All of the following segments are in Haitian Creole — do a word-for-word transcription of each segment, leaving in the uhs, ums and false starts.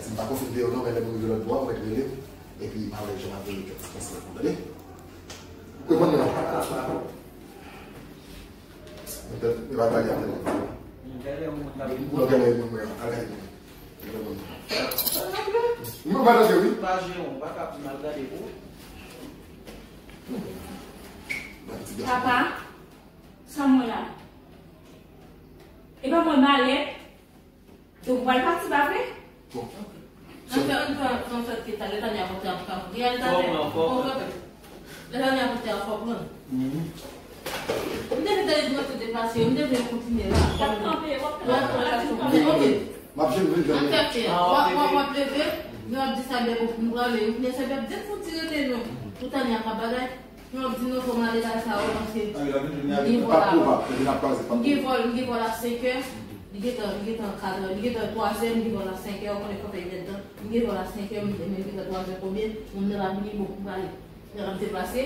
M pa konfime yo non, men lè m rive lòt bò a, ou mèt rele m. Epi m avèk Jean Marc rele kèk ti konsèy pou tande. Ou konprann mwen? Mwen pa gade apèl mwen. Ou gade moun mwen an, al gade moun. Gade moun. Mwen pa gade, wi. Pa jere, ou pa ka di m al gade pou. Papa, sa mwen la. E pa mwen malèt. Donk, ou pral pati, pa vre? Bon. Nan fè, nan fè, nan fè, lè Tania pote a pou ka pou Tania, lè Tania pote a fò pran. M te vin tande di mwen te deplase, m te vin kontinye la. W ap kanpe, w ap kanpe. Ok. M ap jwenn vin jwenn. An fèt, w ap, w ap, w ap leve, nou ap di sa bèbò pou nou prale. Ou konnen se bèbò, di pou ti rete non. Pou Tania ka bagay. Non, m di nou fò m ale la sa yo, paske m gen vòl a, m gen vòl, m gen vòl a senkè, li gentan, li gentan katrè, li gentan twazè, m gen vòl a senkè, ou konnen fò fè inèdtan, m gen vòl a senkè, m, m gentan twazè konbyen, moun nan pa vini, bon, m prale. Lè m deplase,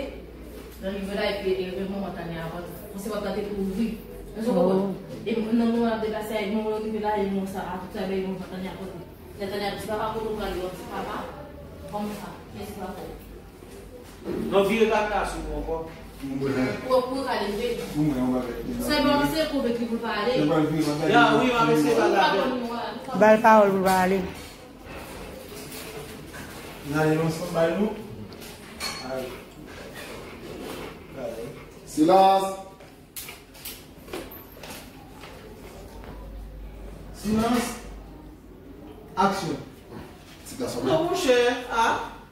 lè m rive la, epi, e, e, manman Tania avan, mwen se pa gade pou ouvri. Mwen se konprann. E m nan mwen ap deplase, e mwen rive la, e mwen sa, a tout sa, e manman Tania pote. Lè Tania di, "Papa, kote w prale?" Mwen di, "Papa, kòman sa? Kiyès ki pa fè w?" Non, vire kamera sou mwen ankò. Pou, pou ka leve. Sèlman se pwouve ki pou l pa ale. Ya, wi, m ap eseye pale avè l. Ba l pawòl pou l pa ale. N ale nan sant bay nou. Silans. Silans. Aksyon. Ti gason mwen. Non, monchè, a.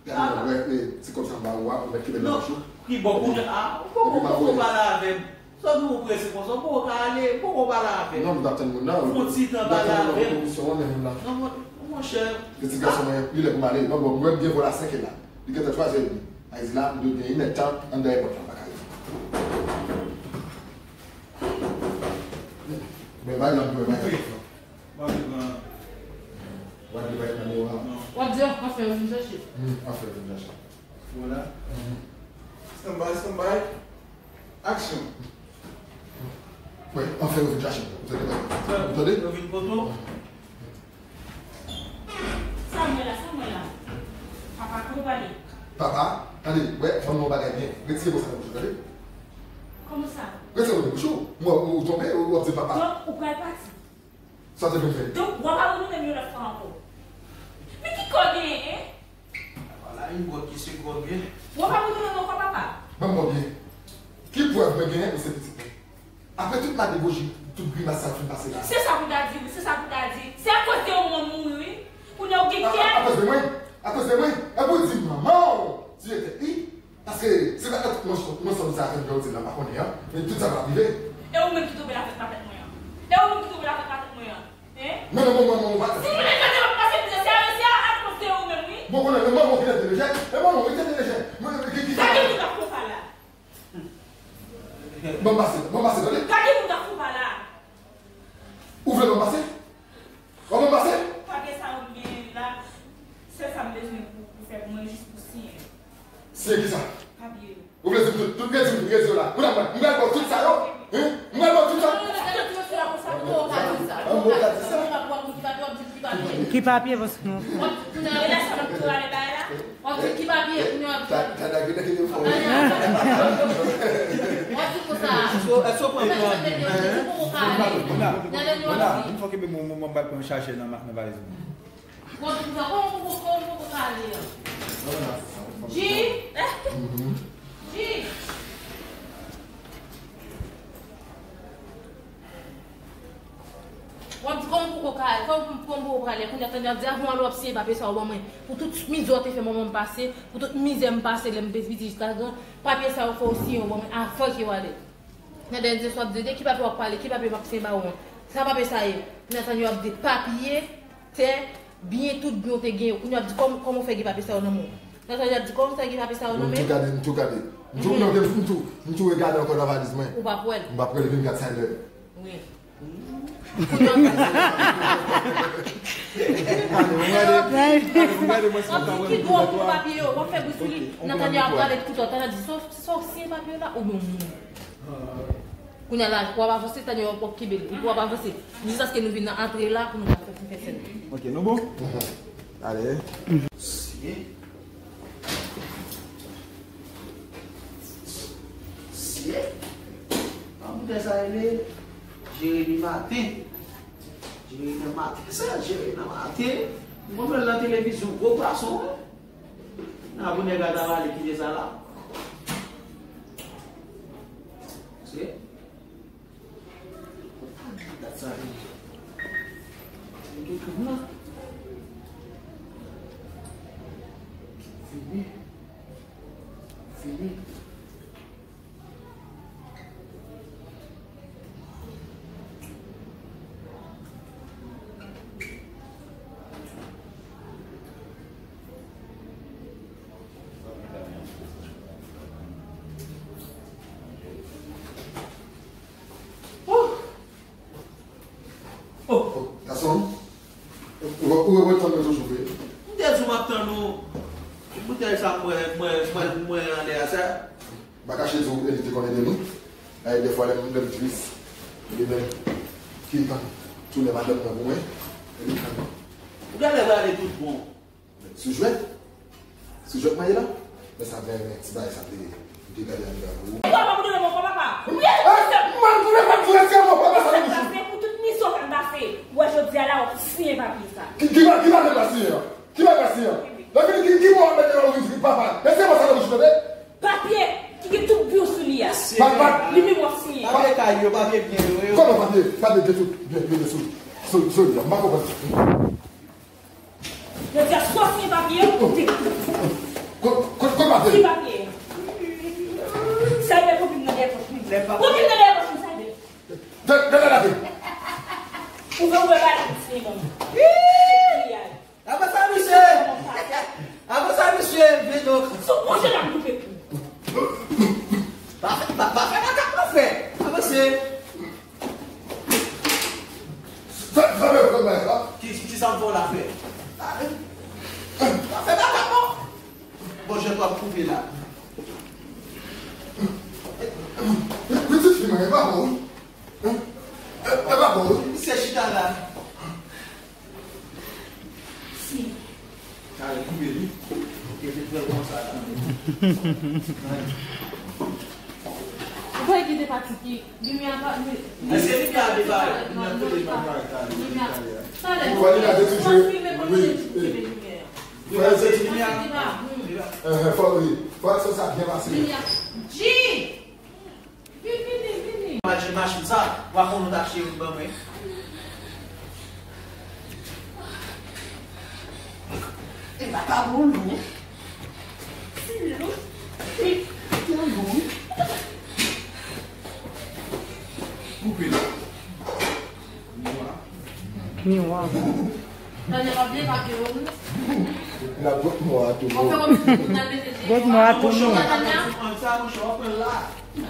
Gade mwen, wè, e, ti kòb sa m ba ou a, ou mèt kenbe l nan poch ou. Ki bò kounye a? Ou poko pale avè m. Sa w di ou prese konsa, ou poko ka ale, ou poko pale avè m. Non, m t ap tann moun nan. Fon ti tan pale avè m. Komisyon an, men moun nan. Non, mon, monchè. Ti gason mwen, li lè pou m ale. Mwen, bon, mwen, m gen vòl a senk è la. Li gentan twazè edmi. Sa vle di la, m dwe gen inèdtan anndan èpòt la, m pa ka rete. Men bay la, m dwe bay la. W ap di anfen ou vin chache. Hmm, anfen ou vin chache. Vwala. Stand by, stand by. Aksyon. Wi, anfen ou vin chache m. Ou tande? Ou tande? Yo vin kote w. Sa mwen la, sa mwen la. Papa, kote w prale? Papa, tande, wè, fò m di w yon bagay byen. Retire mo sa nan bouch ou, tande? Kòman sa? Retire mo nan bouch ou. Mwen, ou, ou tonbe, ou, ou ap di papa. Donk, ou pral pati? Sa w te vin fè? Donk, w ap abandone m yon lòt fwa ankò. Men ki kò w genyen, en? Ala yon gwòg ki se gwòg ye. W ap abandone m ankò, papa? Ban m gwòg byen. Ki prèv mwen genyen ou se pitit mwen? Apre tout madegoji, tout grimas sa w fin pase la. Se sa pou ta di, wi, se sa pou ta di. Se akoz de ou mwen mouri, wi. Kounye a ou gen kè. A, a, akoz de mwen? Akoz de mwen? Epi w di manman w tiye tèt li? Paske se pa tout mwen, mwen sòm sa fè m jan w di l la, m pa konnen an. Men tout sa p ap rive. E ou menm ki tonbe l avèk patèt mwen an? E ou menm ki tonbe l avèk patèt mwen an? Hein? Men non, manman w pa t. Si mwen te tande w ap pase mizè, se a, se a, akoz de ou menm, wi. Bon, konnen, men manman w ki tèt lejè. E manman w ki tèt lejè. Men, ki, ki sa? Gade moun k ap fè w pa la. Ban m pase, ban m pase, tande. Gade moun k ap fè w pa la. Ou vle ban m pase? Ou ban m pase? Papye sa yo m genyen la, sèl sa m bezwen pou, pou fè pou mwen, jis pou siyen. Siyen ki sa? Papye yo. Ou vle di m tout, tout kredi m pou kredi yo la? Kounye a mwen, m pral ba w tout sa yo? Hein? M pral ba w tout sa? An, bon, w ka di sa. Ki papye, paske nou. Relasyon m tou ale bay la. W ap di ki papye, kounye a w ap di. Ta, ta, ta, ta, ta, ta. W ap di konsa. Èske w pran plan? Ou poko ka ale. Nan lè nou ap di. Yon fwa ke mwen, mwen, mwen, m pral pran yon chaje nan ma-, nan valiz mwen. W ap di konsa, kòman w poko, kòman w poko ka ale a? Ji? Ji? W ap di kòman pou w ka, kòman, kòman pou w prale, kounye a tande w ap di, avan w ale w ap siyen papye sa yo ban mwen. Pou tout mizè w te fè manman m pase, pou tout mizè m pase lè m te piti jiska gran, papye sa yo fò w siyen yo ban mwen avan ke w ale. Nan dènye sou ap di, de ki papye w ap pale, ki papye m ap siyen ba ou an? Sa papye sa ye? Kounye a tande yo ap di, papye, tè, byen, tout byen w te genyen. Kounye a ap di, kòman, kòman w fè gen papye sa yo nan men w? Nan tande yo ap di, kòman w fè gen papye sa yo nan men w? M tou gade, m tou gade. M tou, m tou gade, m tou, m tou regade ankò nan valiz mwen. Ou p ap wè l? M p ap wè l, vin gad sa lè. Wi. Kounye a, w ap di ki dwòl pou papye yo, w ap fè bri sou li. Nan tande ap rale kouto, tande ap di, sa w, sa w siyen papye yo la, oubyen w mouri. Kounye a la, w ap avanse, tande w ap kenbe l, epi w ap avanse. Jiskaske nou vin nan antre la pou nou ka fè, fè sèn. Ok, nou bon? Ale. Siye. Siye. An boutèy sa rele Jeremi Maten. Jeremi Maten, sa Jeremi Maten. Mwen wè l nan televizyon, gwo pwason, wi. Nan bonè gad avale kite sa la. Se. Dat sa vini. Vini tout moun la. Vini. Vini. Oh! Oh! Gason, ou, ou, ou reponn mwen toujou vre. M te di w m ap tann ou. Boutèy sa m wè, m wè, m wè, m wè anlè a sa. M pa kache di w, Eli te konn ede nou. Dayè, dèfwa, lè m, lè m tris, li menm ki t ap tounen madanm nan pou mwen. Eli t ap. Ou genlè prale tout bon. Sou jwèt? Sou jwèt mwen ye la? Men sa vrèman ti bagay sa te, m te gade anndan pou ou. Papa, pou de mwen, papa. Mwen, mwen, mwen, mwen, mwen, mwen, papa, sa nan bouch ou. Pou tout misyon sa m pase, ou wè jodi a la, w ap siyen papye sa. Ki, ki pa, ki papye m pa siyen an? Ki papye m pa siyen an? Lè fini, ki, ki mò w ap mete nan ou vin di papa? Men se mò sa nan bouch ou, tande? Papye ki gen tout bi w sou li a. Pa, pa. Li menm w ap siyen. Papye kay yo, papye byen yo, yo. Kòman papye? Papye gen tout byen, byen sou, sou, sou li a. M pa konprann. Jodi a, swa w siyen papye, ou te. Kot, kot, kot papye? Ki papye? Sa e konbit nan dèyè pòch mwen. Konbit nan dèyè pòch mwen, sa e. Gade, gade, gade. Ou vle, ou vle gade, siyen non. Ii! Avanse, mesye! Avanse, mesye! Vle non. Sou pwojè la, m koupe kou. Pa fè, pa, pa fè makak non, frè. Avanse. Fè, fè, fè, fè, fè, fè. Ki, ki sa m fè w la, frè? Pa fè makak non. Bon, je w ap koupe la. Pitit fi mwen, e pa bon, wi. E, e pa bon, wi. Misye chita la. Si. Kare koupe li. Ou te fè l konsa la. Ou kwè ki te pati ki limyè a pa, li, li. Èske limyè a te parèt? Limyè a te parèt. Limyè. Talè. Ou kwè limyè a te toujou? Wi, wi. Fò l se ti limyè. Enhen, fò, wi. Fò aksyon sa byen pase. Limyè. Jim! Vin, vini, vini. Machin, machin sa, w a konn ou t ap cheri ban mwen. E pa, pa bon non. Si lou. Pi, pi bon. Koupe la. Miwa. Miwa. Tanya pa bliye papye yo, wi. L ap gwòt mò a tou. Mwen fè kòmsi pou n al mete de. Gwòt mò a tou, non. Tanya.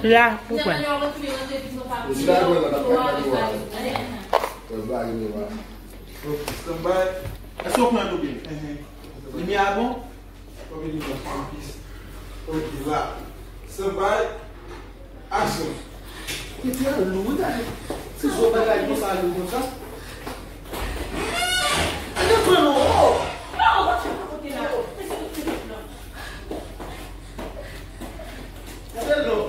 La, ou pran. Tanya, w ap retire nan deviz nou pa bliye yo. Miwa avèk papye yo. Stand by. Èske w pran nou byen? Limyè a bon? Ok, la. Stand by. Action. Kite a lou, wi, gade. Se zo bagay konsa lou konsa. Gade pran nou, oh! Gade lou.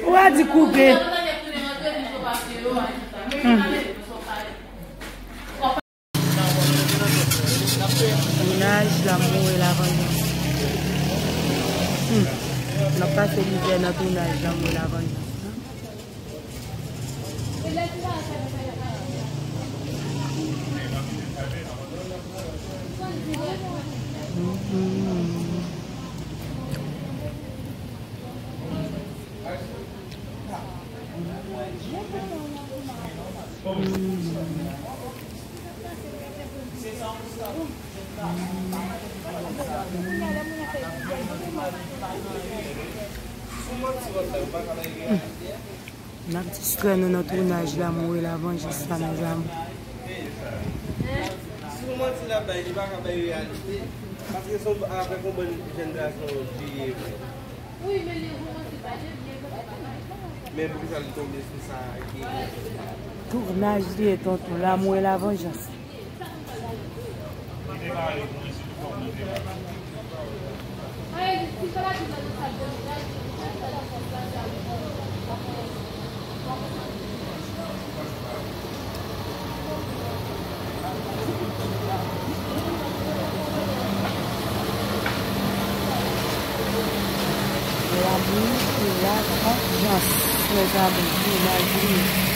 Ou a di koupe. Hmm. Tounaj, lanmou e lavanjans. Hmm. N ap pase mizè nan tounaj, lanmou e lavanjans. Hmm. N ap distrè nou nan tounaj Lanmou e Lavanjans la, mezanmi. Si w manti l ap bay, li pa ka bay reyalite. Paske se avèk yon bann jèn gason li ye vre. Men poukisa li tonbe sou sa ki... Tounaj li ye, tonton, Lanmou e Lavanjans. Labri, la vengeance, mes amours, imajine.